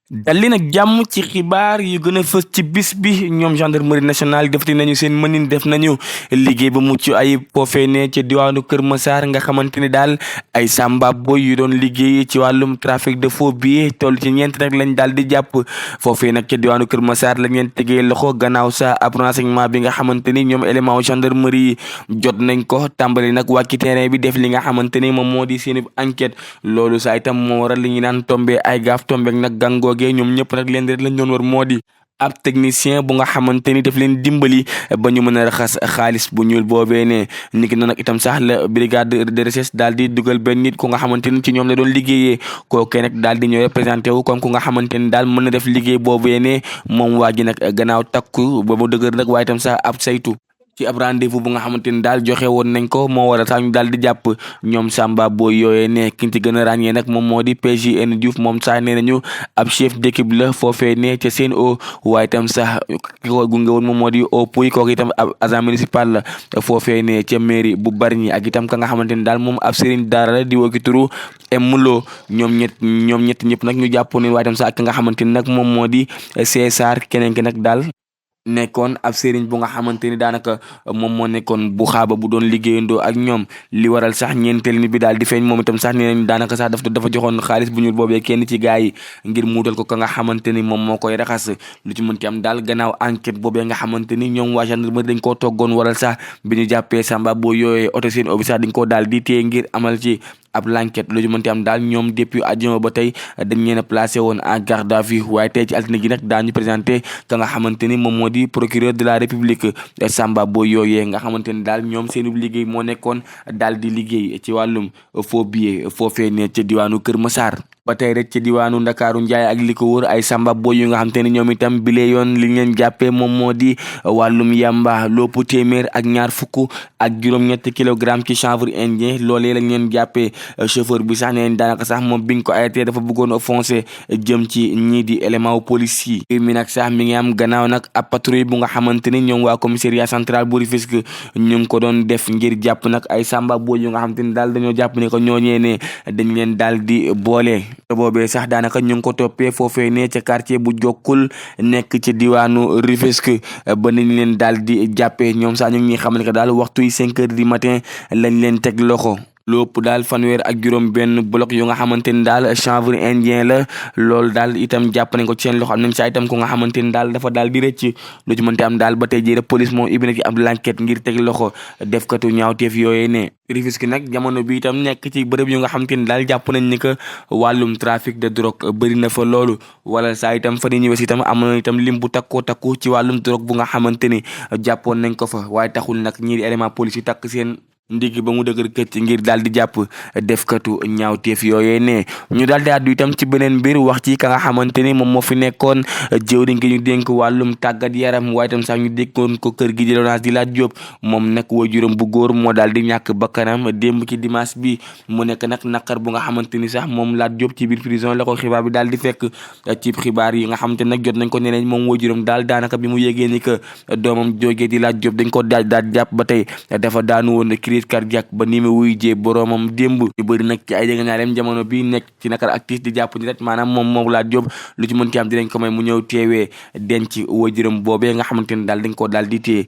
dalli nag jàmm ci xibaar yu gën a fës ci bis bi ñoom gendarmerie nationale defati nañu seen mënin def nañu liggéey ba mucc ayib foofee ne ca diwaanu Kër Massar nga xamante ni daal ay samba boy yu doon liggéey ci wàllum trafic de faux billets toll ci ñeent nag lañ daal di jàpp foofee nag ca diwaanu Kër Massar lañ leen tegee loxo gannaaw sa ab renseignement bi nga xamante ni ñoom élément gendarmerie jot nañ ko tàmbali nag wàcc terrain bi def li nga xamante ni moom moo di seen enquête loolu saa itam moo waral li ñu naan tombé ay gaaf tombé nag gàngoo ñoom ñëpp nag leen rek lañ doon war moo di ab technicien bu nga xamante ni daf leen dimbali ba ñu mën a raxas xaalis bu ñuul boobee ne niki noonu nag itam sax la brigade de recherche daal di dugal benn nit ku nga xamante ni ci ñoom la doon liggéeyee kookee nag daal di ñëw représenté wu comme ku nga xamante ni daal mën na def liggéey boobee ne moom waa ji nag gannaaw takku ba mu dëgër nag waaye itam sax ab saytu ci ab rendez-vous bu nga xamante ni daal joxe woon nañ ko moo waral sax ñu daal di jàpp ñoom Samba boy yooyee ne ki ci gën a ràññee nag moom moo di PJN Diouf moom sax nee nañu ab chef d'équipe la foofee ne ca Sen'Eau waaye itam sax ki ko gunge woon moom moo di au puy kooku itam ab agent municipal la foofee ne ca mairie bu Bargny ak itam ka nga xamante ni daal moom ab sëriñ daara la di wooki turu Emmulo ñoom ñett ñëpp nag ñu jàpp ne waaye itam sax ki nga xamante ni nag moom moo di César keneen ki nag daal nekkoon ab sëriñ bu nga xamante ni daanaka moom moo nekkoon bu xaaba bu doon liggéeyandoo ak ñoom li waral sax ñeenteel nit bi daal di feeñ moom itam sax nee nañ daanaka sax dafa joxoon xaalis bu ñuul boobee kenn ci gaa yi ngir muutal ko ka nga xamante ni moom moo koy raxas lu ci mënti am daal gannaaw enquête boobee nga xamante ni ñoom waa gendarmerie dañ koo toggoon waral sax bi ñu jàppee Samba boo yooyee oto seen obi sax dañ koo daal di téye ngir amal ci ab l'enquête lu ñu mënti am daal ñoom depuis àjjuma ba tey dañ leen a placé woon en garde à vue waaye tey ci altine gi nag daañu présenté ka nga xamante ni moom moo di procureur de la république Samba boy yooyee nga xamante ni daal ñoom seenu liggéey moo nekkoon daal di liggéey ci wàllum faux billets foofee ne ca diwaanu Kër Massar ba tey rek ci diwaanu Ndakaaru Njaay ak li ko wër ay Samba boy yu nga xamante ni ñoom itam bile yoon li ñu leen jàppee moom moo di wàllum yamba lopp téeméer ak ñaar fukk ak juróom-ñetti kilogramme ci chanvre indien loolee lañ leen jàppee chauffeur bi sax neen daanaka sax moom biñ ko arrêté dafa bëggoon a foncé jëm ci ñii di élément wu police yi mbir mi nag sax mi ngi am gannaaw nag ab patrouille bu nga xamante ni ñoom waa commissariat central bu Rufisque ñu ngi ko doon def ngir jàpp nag ay Samba boy yu nga xamante ni daal dañoo jàpp ne ko ñooñee ne dañ leen daal di boole te boobee sax daanaka ñu ngi ko toppee foofee ne ca quartier bu Jokkul nekk ci diwaanu Rufisque ba nañ leen daal di jàppee ñoom sax ñu ngi xamal ne daal waxtu yi 5 heures du matin lañ leen teg loxo lopp daal fanweer ak juróom benn bloc yu nga xamante ni daal chanvre indien la loolu daal itam jàpp nañ ko ci seen loxo am nañ saa itam ko nga xamante ni daal dafa daal di rëcc lu ci mënti am daal ba tey jii police moom ibbi na ci ab l'enquête ngir teg loxo defkatu ñaawteef yooyee ne Rufisque nag jamono bi itam nekk ci bërëb yu nga xamante ni daal jàpp nañ ni que wàllum trafic de drogue bëri na fa loolu wala saa itam fa ni ñëwee itam am na itam lim bu takkoo takku ci wàllum drogue bu nga xamante ni jàppoon nañ ko fa waaye taxul nag ñii di élément police yi takk seen ndigi ba mu dëgër këcc ngir daal di jàpp defkatu ñaawteef yooyee ne ñu daal di àddu itam ci beneen mbir wax ci ka nga xamante ni moom moo fi nekkoon jëwriñ gi ñu dénk wàllum tàggat yaram waaye itam sax ñu dénkoon ko kër gi di Lonase di Lat Diop moom nag waajuram bu góor moo daal di ñàkk bakkanam démb ci dimanche bi mu nekk nag naqar bu nga xamante ni sax moom Lat Diop ci biir prison la ko xibaar bi daal di fekk ci xibaar yi nga xamante nag jot nañ ko neneen moom waajuram daal daanaka bi mu yégee ni que doomam jógee di Lat Diop dañ ko daal jàpp ba tey dafa daanu woon cardiaque ba ni mu wuy jee boroomam démb ñu bëri nag ci ay jege ñaarem jamono bi nekk ci nakar actif di jàpp ni rek maanaam moom Lat Diop lu ci mën ci am dinañ ko may mu ñëw teewee denc waajuram boobee nga xamante ni daal dañ ko daal di téye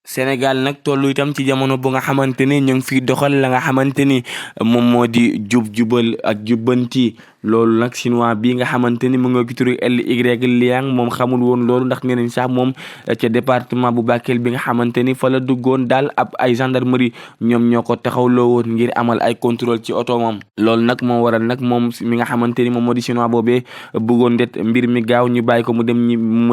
Sénégal nag tollu itam ci jamono bu nga xamante ni ñu ngi fiy doxal la nga xamante ni moom moo di jubal ak jubbanti loolu nag chinois bii nga xamante ni mu ngi ci turu LY Liang moom xamul woon loolu ndax nee nañ sax moom ca département bu Bakel bi nga xamante ni fa la duggoon daal ab ay gendarmerie ñoom ñoo ko taxawloo woon ngir amal ay contrôle ci oto moom loolu nag moo waral nag moom mi nga xamante ni moom moo di chinois boobee bëggoon det mbir mi gaaw ñu bàyyi ko mu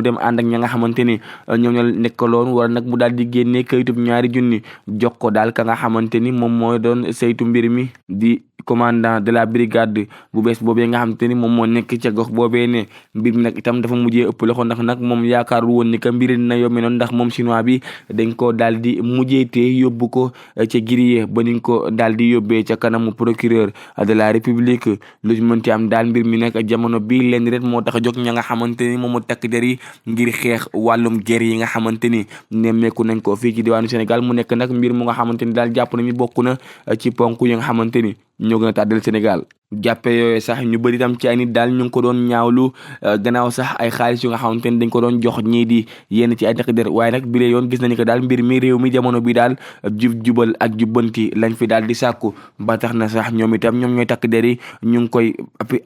dem ànd ak ña nga xamante ni ñoom ñoo nekkaloon wala nag mu daal di génne kayitub 2,000 jox ko daal ka nga xamante ni moom mooy doon saytu mbir mi di commandant de la brigade bu bees boobee nga xamante ni moom moo nekk ca gox boobee ne mbir mi nag itam dafa mujjee ëpp loxo ndax nag moom yaakaar woon ni que mbiri dina yombe noonu ndax moom chinois bi dañ ko daal di mujjee te yóbbu ko ca grillé ba niñ ko daal di yóbbee ca kanamu procureur de la république lu ci mënti am daal mbir mi nekk jamono bi leen rek moo tax jóg ña nga xamante ni moom moo takk der yi ngir xeex wàllum guerre yi nga xamante ni nemmeeku nañ ko fii ci diwaanu Sénégal mu nekk nag mbir mu nga xamante ni daal jàpp nañu bokk na ci ponk yi nga xamante ni ñoo gën a tàddal Sénégal. jàppe yooyu sax ñu bëri tam ci ay nit daal ñu ngi ko doon ñaawlu gannaaw sax ay xaalis yu nga xamante ni dañ ko doon jox ñii di yenn ci ay takk der waaye nag bi lee yoon gis nañu ko daal mbir mi réew mi jamono bi daal jubal ak jubbanti lañ fi daal di sàkku ba tax na sax ñoom itam ñoom ñooy takk der yi ñu ngi koy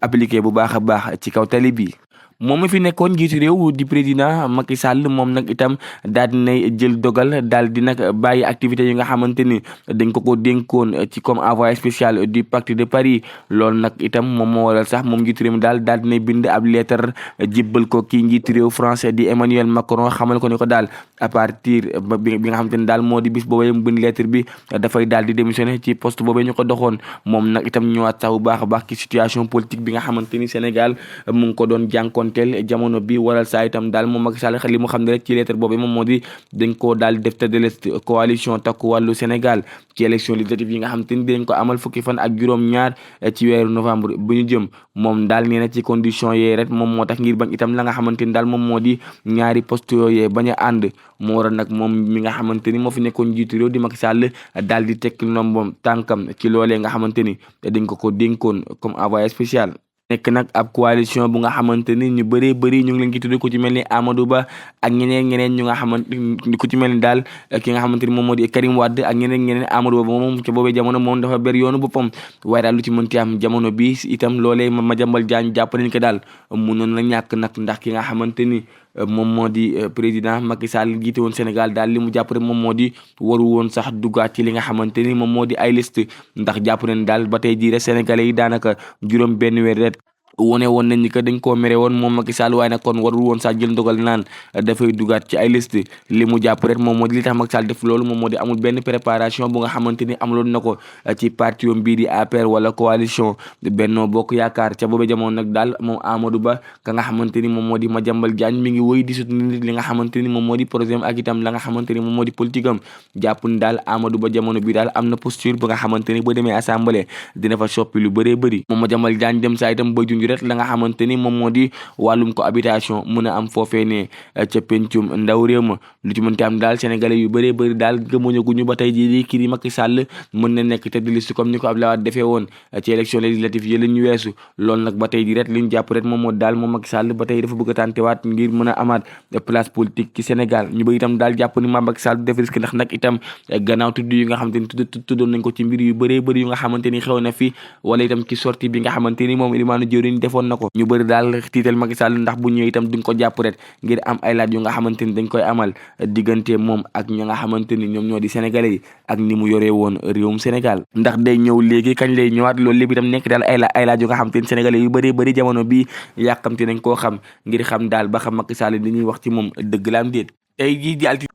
appliqué bu baax a baax ci kaw tali bi. moom mi fi nekkoon njiitu réew di président Macky Sall moom nag itam daal di nay jël dogal daal di nag bàyyi activités yi nga xamante ni dañ ko dénkoon ci comme envoyé spécial du pacte de Paris loolu nag itam moom moo waral sax moom njiitu réew mi daal di nay bind ab lettre jébbal ko kii njiitu réew français di Emmanuel Macron xamal ko ni ko daal à partir bi nga xamante ni daal moo di bis boobee mu bind lettre bi dafay daal di démissionné ci poste boobee ñu ko doxoon moom nag itam ñëwaat sax bu baax a baax ci situation politique bi nga xamante ni Sénégal mu ngi ko doon jànkoon jamono bi waral saa itam daal moom Macky Sall li mu xam ne rek ci lettre boobu moom moo di dañ koo daal def tête de liste coalition takku wàllu Sénégal ci élection législative yi nga xam te ni dinañ ko amal fukki fan ak juróom-ñaar ci weeru novembre bu ñu jëm moom daal nee na ci condition yee rek moom moo tax ngir bañ itam la nga xamante ni daal moom moo di ñaari poste yooyee bañ a ànd moo waral nag moom mi nga xamante ni moo fi nekkoon njiitu réew di Macky Sall daal di tekki ndombom tànkam ci loolee nga xamante ni dañ ko dénkoon comme envoyé spécial. nekk nag ab coalition bu nga xamante ni ñu bëree bëri ñu ngi leen ki tudd ku ci mel ni Amadou Ba ak ñeneen ñu nga xamante ku ci mel ni daal ki nga xamante ni moom moo di Karim Wade ak ñeneen Amadou Ba moom ca boobee jamono moom dafa ber yoonu boppam waaye daal lu ci mënti am jamono bi itam loolee Madiambal Diagne jàpp nañ ko daal munoon la ñàkk nag ndax ki nga xamante ni moom moo di président Macky Sall jiite woon Sénégal daal li mu jàpp rek moom moo di waru woon sax duggaat ci li nga xamante ni moom moo di ay liste ndax jàpp nañ daal ba tey jii rek sénégalais yi daanaka juróom benn weer rek wone woon nañ ni que dañ koo mere woon moom Macky Sall waaye nag kon warul woon sax jël ndogal naan dafay dugaat ci ay liste li mu jàpp rek moom moo di li tax Macky Sall def loolu moom moo di amul benn préparation bu nga xamante ni amuloon na ko ci parti yom bii di APR wala coalition Benno Bokk Yaakaar ca boobu jamono nag daal moom Amadou Ba ka nga xamante ni moom moo di Madiambal Diagne mi ngi wëy di soutenir li nga xamante ni moom moo di projet ak itam la nga xamante ni moom moo di politique am jàpp ni daal Amadou Ba jamono bi daal am na posture bu nga xamante ni boo demee assemblée dina fa soppi lu bëree bëri moom Madiambal Diagne dem saa itam ba junj rek la nga xamante ni moom moo di wàllum cohabitation mën a am foofee ne ca pencum ndaw réew ma lu ci mënti am daal sénégalais yu bëree bëri daal gëmuñu guñu ba tey jii di kii di Macky Sall mën na nekk tête de liste comme ni ko Abdoulaye Wade defee woon ci élection législative yi la ñu weesu loolu nag ba tey jii rek li ñu jàpp rek moom moo daal moom Macky Sall ba tey dafa bëgg a tàntewaat ngir mën a amaat place politique ci Sénégal ñu bëgg itam daal jàpp ni ma Macky Sall du def risque ndax nag itam gannaaw tudd yi nga xamante ni tuddoon nañ ko ci mbir yu bëree bëri yu nga xamante ni xew na fi wala itam ci sortie bi nga xamante ni moom Elimane Diori defoon na ko ñu bëri daal tiital Macky Sall ndax bu ñëwee itam duñ ko jàpp rek ngir am ay laaj yu nga xamante ni dañ koy amal diggante moom ak ñi nga xamante ni ñoom ñoo di sénégalais yi ak ni mu yoree woon réewum Sénégal ndax day ñëw léegi kañ lay ñëwaat loolu lépp itam nekk daal ay laaj yu nga xamante ni sénégalais yu bëri bëri jamono bi yàkkamti nañ koo xam ngir xam daal ba xam Macky Sall li ñuy wax ci moom dëgg la am déet tey jii di altine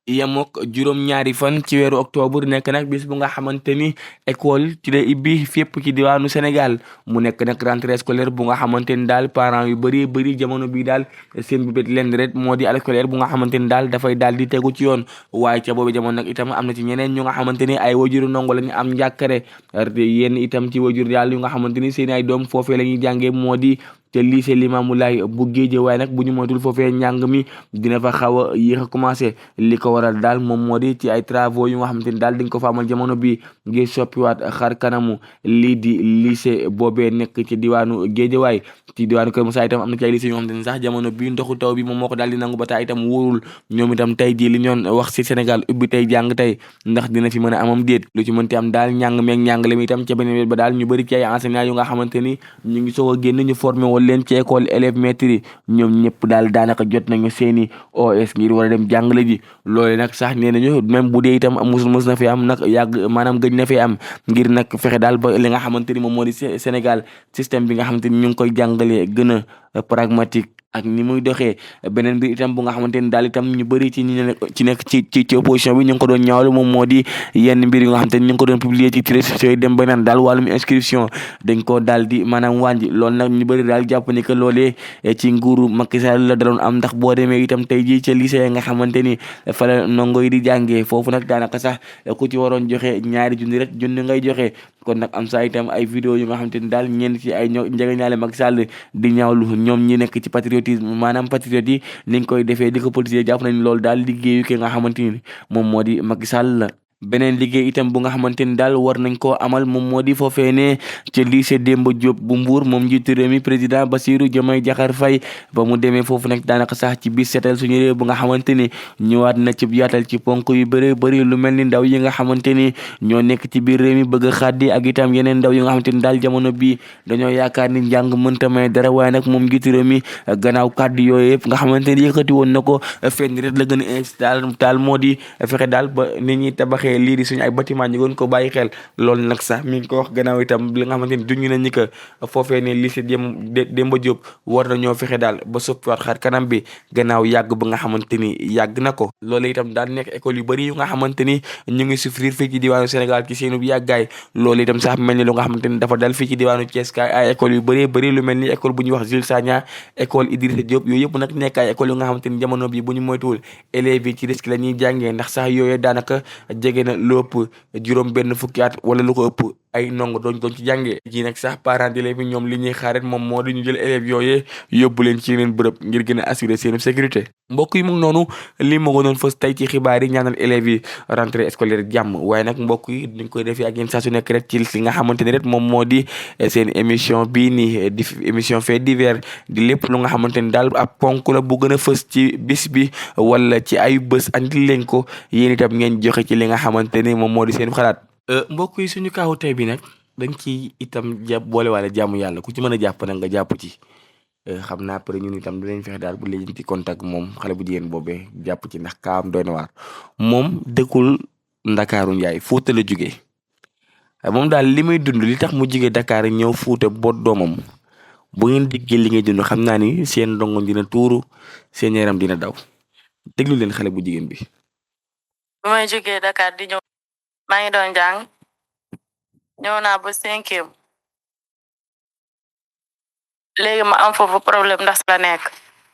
yemook juróom-ñaari fan ci weeru octobre nekk nag bis bu nga xamante ni école ci lay ibbi fépp ci diwaanu Sénégal mu nekk nag rentrée scolaire bu nga xamante ni daal parents yu bëri bëri jamono bi daal seen bibét leen rek moo di année scolaire bu nga xamante ni daal dafay daal di tegu ci yoon waaye ca boobu jamono nag itam am na ci ñeneen ñu nga xamante ni ay wajuru ndongo la ñu am njàkkare yenn itam ci wajur daal yu nga xamante ni seen ay doom foofee la ñuy jàngee moo di te lycée Limamoulaye bu Guédiawaye nag bu ñu moytul foofee njàng mi dina fa xaw a yéex a commencé li ko waral daal moom moo di ci ay travaux yu nga xamante ni daal dañ ko fa amal jamono bi ngir soppiwaat xar kanamu lii di lycée boobee nekk ci diwaanu Guédiawaye ci diwaanu Kër Moussa itam am na ci ay lycée yoo xamante ni sax jamono bi ndoxu taw bi moom moo ko daal di nangu ba taa itam wóorul ñoom itam tey jii li ñoon wax ci Sénégal ubbi tey jàng tey ndax dina fi mën a amam déet lu ci mënti am daal njàng meeg njàngale mi itam ca beneen wet ba daal ñu bëri ci ay enseignants yu nga xamante ni ñu ngi soog a génn ñu formé woon leen ci école élèves maîtres yi ñoom ñëpp daal daanaka jot nañu seeni OS ngir war a dem jàngale ji loole nag sax nee nañu même bu dee itam mës na fi am nag yàgg maanaam gëj na fi am ngir nag fexe daal ba li nga xamante ni moom moo di Sénégal système bi nga xamante ni ñu ngi koy jàngalee gën a pragmatique ak ni muy doxee beneen bi itam bu nga xamante ni daal itam ñu bëri ci ñi nekk ci opposition bi ñu ngi ko doon ñaawlu moom moo di yenn mbir yu nga xamante ni ñu ngi ko doon publier ci réseaux sociaux yi dem ba naan daal wàllum inscription dañ ko daal di maanaam wàññi loolu nag ñu bëri daal jàpp ni que loolee ci nguuru Macky Sall la daloon am ndax boo demee itam tey jii ca lycée nga xamante ni fa la ndongo yi di jàngee foofu nag daanaka sax ku ci waroon joxe ñaari junni rek junni ngay joxe kon nag am saa itam ay vidéo yu nga xamante ni daal ñenn ci ay njëgëñaale Macky Sall di ñaawlu ñoom ñi nekk ci patriotisme maanaam patriote yi niñ koy defee di ko politiser jàpp nañ loolu daal liggéeyu ki nga xamante ni moom moo di Macky Sall la beneen liggéey itam bu nga xamante ni daal war nañ koo amal moom moo di foofee ne ca lycée Demba Diop bu Mbour moom njiitu réew mi président Bassirou Diomaye Diakhar Faye ba mu demee foofu nag daanaka sax ci bis seetal suñu réew bu nga xamante ni ñëwaat na ci yaatal ci ponk yu bëri bëri lu mel ni ndaw yi nga xamante ni ñoo nekk ci biir réew mi bëgg a xaddi ak itam yeneen ndaw yi nga xamante ni daal jamono bii dañoo yaakaar ni njàng mënta may dara waaye nag moom njiitu réew mi gannaaw kàddu yooyu yëpp nga xamante ni yëkkati woon na ko fenn rek la gën a incité daal moo di fexe daal ba nit ñi tabaxee lii di suñu ay bâtiment ñu gën ko bàyyi xel loolu nag sax mi ngi ko wax gannaaw itam li nga xamante ni duñu na ñi que foofee ne lycée Demba Diop war nañoo fexe daal ba soppiwaat xar kanam bi gannaaw yàgg ba nga xamante ni yàgg na ko loolu itam daal nekk école yu bëri yu nga xamante ni ñu ngi souffrir fii ci diwaanu Sénégal ci seenu yàggaay loolu itam sax mel ni lu nga xamante ni dafa dal fii ci diwaanu Thiès kaay ay école yu bëree bëri lu mel ni école bu ñuy wax Jules Sagna école Idrissa Diop yooyu yëpp nag nekk ay école yu nga xamante ni jamono bi bu ñu moytuwul élèves yi ci risque la ñuy jàngee ndax sax yooyu daanaka jege na lu ëpp juróom benn fukki at wala lu ko ëpp ay ndongo doon ci jàngee ji nag sax parents d'élèves yi ñoom li ñuy xaaret moom moo di ñu jël élèves yooyee yóbbu leen ci yeneen bërëb ngir gën a assurer seen sécurité mbokk yi mu ngi noonu li ma ko doon fës tey ci xibaar yi ñaanal élèves yi rentrée scolaire jàmm waaye nag mbokk yi dañ koy defee ak yéen saa su nekk rek ci li nga xamante ne rek moom moo di seen émission bii nii di émission fait divers di lépp lu nga xamante ni daal ab ponk la bu gën a fës ci bis bi wala ci ay bés andil leen ko yéen itam ngeen joxe ci li nga xamante ni moom moo di seen xalaat mbokk yi suñu kaawu tey bi nag dañ ci itam jàpp boole waale jaamu yàlla ku ci mën a jàpp nag nga jàpp ci xam naa après ñun itam dinañ fexe daal bu léegi ci contact moom xale bu jigéen boobee jàpp ci ndax kaam doy na waar moom dëkkul Ndakaaru Njaay Fuuta la jógee moom daal li muy dund li tax mu jógee Dakar ñëw Fuuta boot doomam bu ngeen diggee li ngay dund xam naa ni seen ndongo dina tuuru seen yaram dina daw déglu leen xale bu jigéen bi. bu may jógee Dakar di ñëw maa ngi doon jàng ñëw naa ba 5e léegi ma am foofu problème ndax la nekk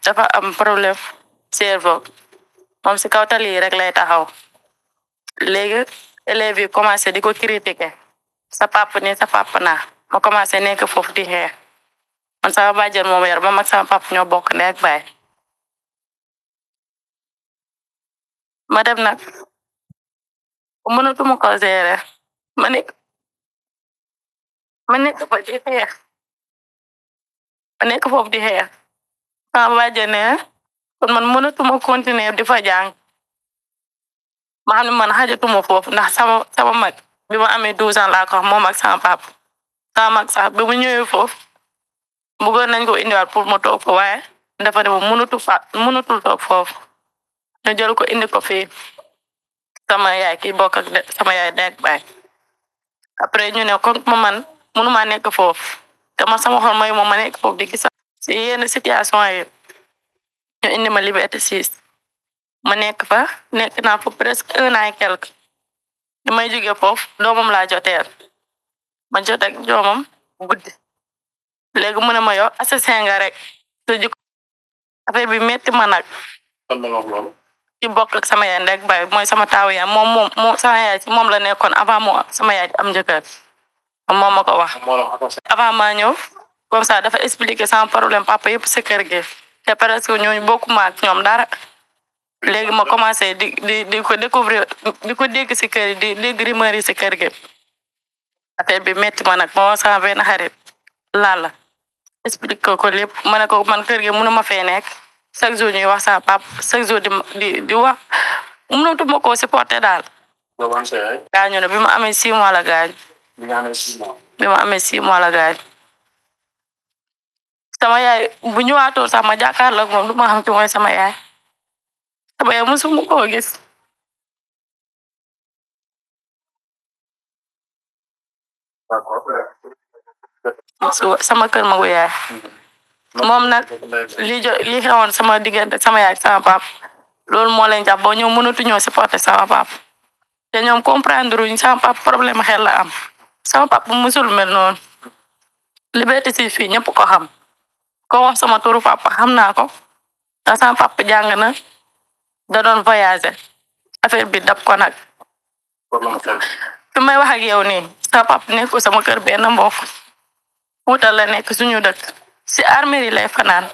dafa am problème cerveau moom si kaw tali yi rek lay taxaw léegi élèves yi commencé di ko critiquer sa papa ni sa papa naa ma commencé nekk foofu di xeex man sama bàjjen moom yar ba mag sama papa ñoo bokk ndey ak baay ma dem nag mënatuma ko gérer ma nekk fa di xeex ma nekk foofu di xeex sama bàjjen ne kon man mënatuma continuer di fa jàng ma xam ne man xajatuma foofu ndax sama mag bi ma amee 12 ans laa ko wax moom ak sama papa sama mag sax bi mu ñëwee foofu bëggoon nañ ko indiwaat pour mu toog ko waaye dafa ne moom mënatul toog foofu ñu jël ko indi ko fii sama yaay kii bokk ak sama yaay nekk baay après ñu ne kon man mënuma nekk foofu te man sama xol mooy moom ma nekk foofu di gis si yenn situation yi ñu indi ma Liberté 6 ma nekk fa nekk naa fa presque 1 an et quelque di may jóge foofu doomam laa joteel ma jot ak doomam guddi léegi mu ne ma yow assassin nga rek te jikko affaire bi metti ma nag ci bokk ak sama yaay ndek baay mooy sama taaw yaay moom sama yaay ci moom la nekkoon avant moo sama yaay am njëkkër moom ma ko wax avant maa ñëw comme ça dafa expliquer sama problème papa yëpp si kër gi te presque ñooñu bokkuma ak ñoom dara léegi ma commencé di ko découvrir di ko dégg si kër di dégg rumeur yi si kër gi affaire bi metti ma nag moo sama benn xarit laala explique ko lépp ma ne ko man kër gi mënu ma fee nekk chaque jour ñuy wax sama papa chaque jour di wax mënatuma koo supporter daal gaañu ne bi ma amee 6 mois la gaañ bi ma amee 6 mois la gaañ sama yaay bu ñëwaatoon sax ma jàkkaarloo ak moom du ma xam ci mooy sama yaay musuma koo gis sama kër magu yaay moom nag li xewoon sama diggante sama yaay sama pap loolu moo leen jàpp boo ñoom mënatuñoo supporter sama pap te ñoom comprendre uñ sama pap problème xel la am sama pap musul mel noonu Liberté 6 fii ñëpp ko xam ko wax sama turu papa xam naa ko ndax sama papa jàng na da doon voyager affaire bi dab ko nag fi may wax ak yow nii sama papa nekku sama kër benn mbokk wutal la nekk suñu dëkk si armée yi lay fanaan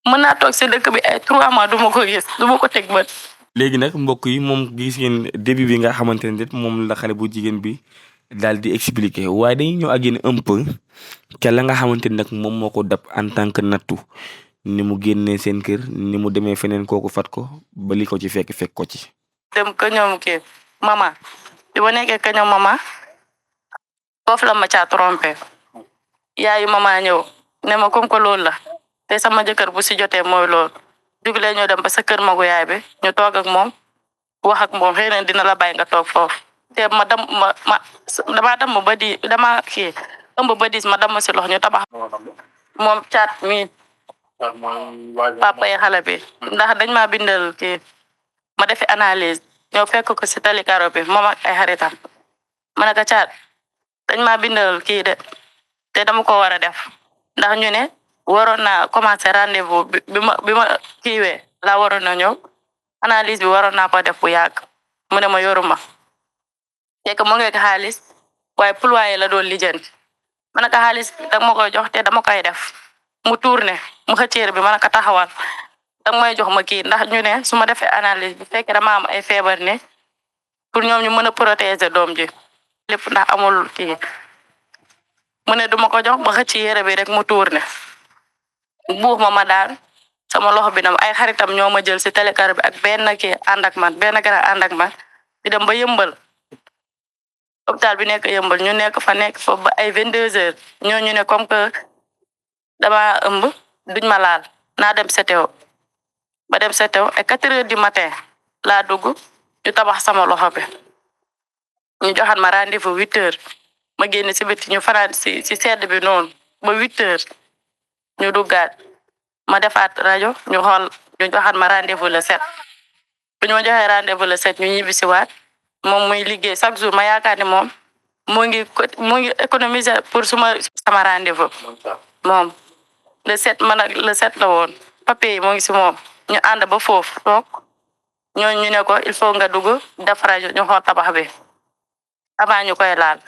mën naa toog si dëkk bi ay 3 mois duma ko gis duma ko teg bët léegi nag mbokk yi moom gis ngeen début bi nga xamante ne moom la xale bu jigéen bi daal di expliquer waaye dañuy ñëw ak yéen un peu ca la nga xamante ni nag moom moo ko dab en tant que nattu ni mu génnee seen kër ni mu demee feneen kooku fat ko ba li ko ci fekk ko ci. dem ka ñoom kii mama bi ma nekkee ka ñoom mama foofu la ma caa trompé yaayu mama ñëw ne ma comme que loolu la te sama jëkkër bu si jotee mooy loolu jugulee ñoo dem ba sa kër magu yaay bi ñu toog ak moom wax ak moom xëy na dina la bàyyi nga toog foofu te ma damaa damm ba di dama kii ëmb ba diis ma damm si loxo ñu tabax moom caat mi papa yi xale bi ndax dañ ma bindal kii ma defi analyse ñoo fekk ko si tali karo bi moom ak ay xaritam ma ne ko caat dañ ma bindal kii de te dama ko war a def ndax ñu ne waroon naa commencer rendez-vous bi ma kiiwee laa waroon na ñëw analyse bi waroon naa ko def bu yàgg mu ne ma yoruma fekk mu ngi xaalis waaye ployer la doon lijjanti ma ne ko xaalis danga ma koy jox te dama koy def mu tourné mu xëcceer bi ma ne ko taxawal danga may jox ma kii ndax ñu ne su ma defee analyse bi fekkee dama am ay feebar ne pour ñoom ñu mën a protéger doom ji lépp ndax amul kii mu ne duma ko jox ba xëcc yére bi rek mu tourné buux ma daal sama loxo bi nam ay xaritam ñoo ma jël si télécar bi ak benn kii ànd ak man benn gara ànd ak man di dem ba yëmbal hôpital bi nekk yëmbal ñu nekk fa ba ay 22h ñooñu ne comme que dama ëmb duñ ma laal naa dem CTO ba dem CTO ay 4h du matin laa dugg ñu tabax sama loxo bi ñu joxaat ma rendez-vous 8h ma génn si biti ñu fanaan si sedd bi noonu ba 8h ñu duggaat ma defaat rajo ñu xool ñu joxaat ma rendez-vous le 7 bu ñu ma joxee rendez-vous le 7 ñu ñibbi si waat moom muy liggéey chaque jour ma yaakaar ne moom mu ngi économiser pour sama rendez-vous moom le 7 man ak le 7 la woon papier yi mu ngi si moom ñu ànd ba foofu toog ñu ne ko il faut nga dugg def rajo ñu xool tabax bi avant ñu koy laal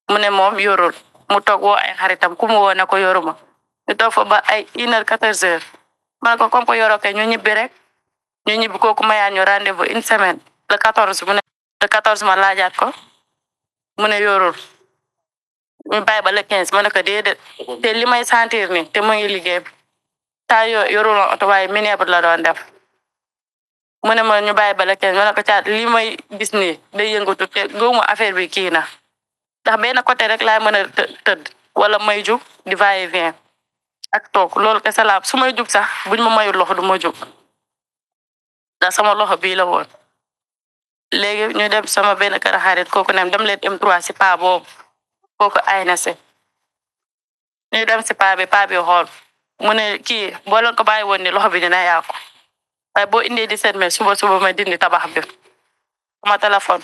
mu ne moom yorul mu toog woo ay xaritam ku mu woo ne ko yoruma ñu toog fa ba ay 1h 14h ma ne ko comme que yoroo kay ñu ñibbi rek ñu ñibbi kooku mayaat ñu rendez-vous une semaine le 14 mu ne le 14 ma laajaat ko mu ne yorul ñu bàyyi ba le 15 ma ne ko déedéet te li may sentir ni te mu ngi liggéey saa yorul oto waaye minebre la doon def mu ne ma ñu bàyyi ba le 15 ma ne ko caat li may gis nii day yëngatu te gëwuma affaire bi kii na ndax benn côté rek laay mën a tëdd wala may jug di va et vient ak toog loolu kese laa su may jug sax buñ ma mayul loxo du ma jug ndax sama loxo bii la woon léegi ñu dem sama benn kër xarit kooku ne dem leen M3 si paa boobu kooku ay na se ñu dem si paa bi xool mu ne kii boo leen ko bàyyi woon ni loxo bi dina yàqu waaye boo indee 17 mai suba ma dindi tabax bi sama téléphone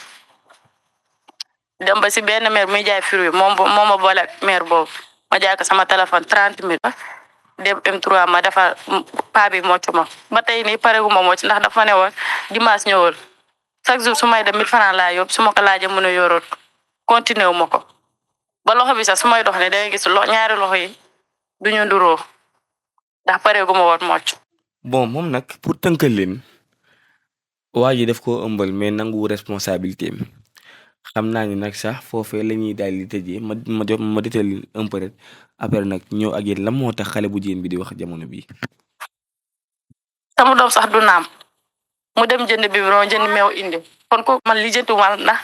dem ba si benn mère muy jaay fruit moom ma boole ak mère boobu ma jaay ko sama téléphone 30 000 dem M3 ma defar paa bi mocc ma ba tey nii pareegu ma mocc ndax dafa ne woon dimanche ñëwal chaque jour su may dem 1000 francs laa yóbbu su ma ko laajee mën a yoroot continué wu ma ko ba loxo bi sax su may dox ne dangay gis ñaari loxo yi duñu nduroo ndax pareegu ma woon mocc. bon moom nag pour tënkal leen waa ji daf koo ëmbal mais nangu responsabilité am xam naa ni nag sax foofee la ñuy daal di tëjee ma détal un peu rek après nag ñëw ak yéen lan moo tax xale bu jigéen bi di wax jamono bii. sama doom sax du naam mu dem jënd biberon jënd meew indi kon ko man li jëntu ma ndax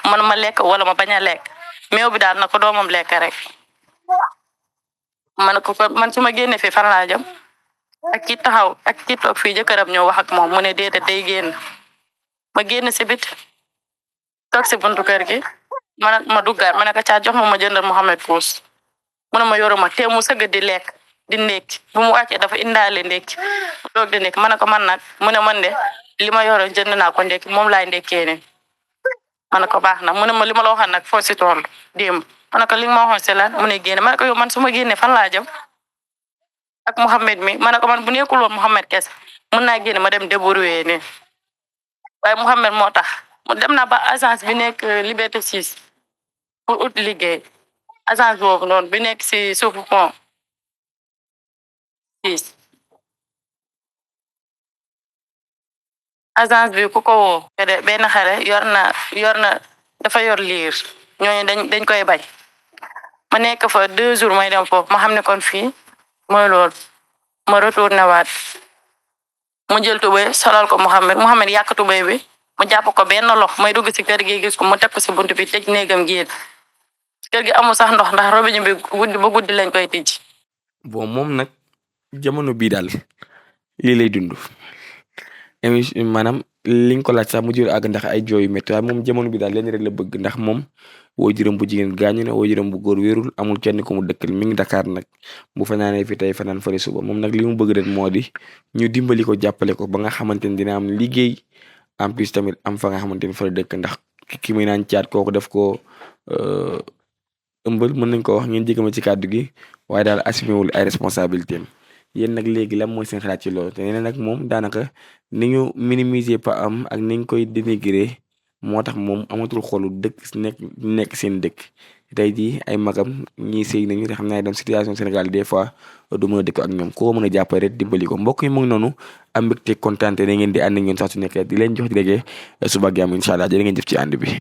man ma lekk wala ma bañ a lekk meew bi daal na ko doomam lekk rek man ko man su ma génne fii fan laa jëm ak ki taxaw ak ki toog fii jëkkëram ñëw wax ak moom mu ne déedéet day génn ma génn si bit toog si buntu kër gi ma duggaat ma ne ko caa jox ma jëndal Mouhamed Pousse mu ne ma yoruma te mu sëgg di lekk di ndékki bu mu wàccee dafa indaale ndékki mu toog di ndékki ma ne ko man nag mu ne man de li ma yoroon jënd naa ko ndékki moom laay ndékkee ne ma ne ko baax na mu ne ma li ma la waxoon nag foo si tool démb ma ne ko li ma waxoon si lan mu ne génne ma ne ko yow man su ma génnee fan laa jëm ak Mouhamed mi ma ne ko man bu nekkul woon Mouhamed kese mun naa génne ma dem débrouiller ne waaye Mouhamed moo tax mu dem naa ba agence bi nekk Liberté 6 pour ut liggéey agence boobu noonu bi nekk si suufu pont 6 agence bi ku ko woo de benn xale yor na dafa yor liir ñooñu dañ koy bañ ma nekk fa 2 jours may dem foofu ma xam ne kon fii mooy loolu ma retourné waat mu jël tubéy solal ko Mouhamed yàq tubéy bi mu jàpp ko benn lox may dugg si kër gi gis ko mu teg ko si buntu bi tëj néegam génn kër gi amul sax ndox ndax robinet bi guddi ba guddi lañ koy tëj. bon moom nag jamono bii daal lii lay dund émission maanaam li nga ko laaj sax mu jur àgg ndax ay jooy yu métti waaye moom jamono bi daal leen rek la bëgg ndax moom waajuram bu jigéen gaañu na waajuram bu góor wérul amul kenn ku mu dëkkal mi ngi Dakar nag bu fanaanee fi tey fanaan fële suba moom nag li mu bëgg rek moo di ñu dimbali ko jàppale ko ba nga xamante ni dina am liggéey en plus tamit am fa nga xamante ni fa la dëkk ndax ki muy naan caat kooku def ko ëmbal mën nañ ko wax ngeen jégama ci kàddu gi waaye daal assumé wul ay responsabilité am yéen nag léegi lan mooy seen xalaat ci loolu te nee nag moom daanaka ni ñu minimiser pa am ak ni ñu koy dénigrer moo tax moom amatul xolu dëkk nekk seen dëkk tey jii ay magam ñii sëy nañu te xam naa dem situation Sénégal des fois du mën a dëkk ak ñoom koo mën a jàppale rek dimbali ko mbokk yi mu ngi noonu am mbégte kontaan te da ngeen di ànd ak ñoom sax su nekk di leen jox di déggee suba ak jàmm incha allah jërë ngeen jëf ci ànd bi.